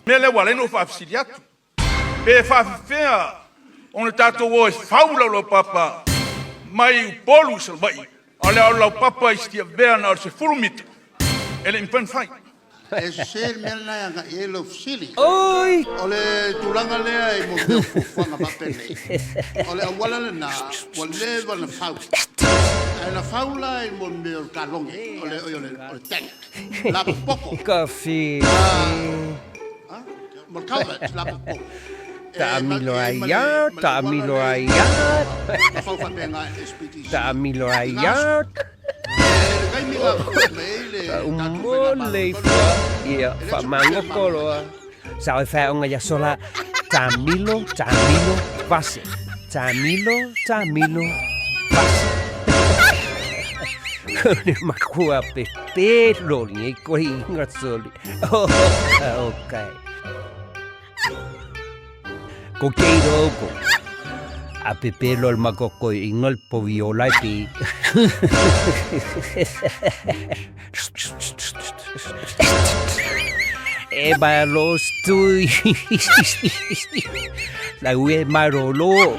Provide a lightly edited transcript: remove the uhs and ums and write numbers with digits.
Mea lea ua ala ai ona ou faafesili atu, pe faafefea ona tatou o e fau lau laupapa mai Upolu i Savaii, a o le laupapa i Tiavea na o le 10 mita e le i mafai ona fai. E sese le mea lena e agai i ai lau fesili. Oi! O le tulaga lea i mea o fuafuaga faapenei, o le auala lena ua leva ona fau. Ae na fau la i mea o le taloge, o le, o le, o le tank, lava popo. Kafi. Ma le culvert, lava popo. Taamilo ai ia, taamilo ai ia. Na fau faapena e le SPTC. Taamilo ai ia. Umole ifo ia whamangoko loa. Sa oi whaonga ia sola Tamilo, Tamilo, vase. Tamilo, Tamilo, vase. Ne makua pe pe loli e koe inga soli. Oh, okay. Ko keiro ko. A pepe lol makoko ingal po viola pi. E ba los tui. La ue marolo.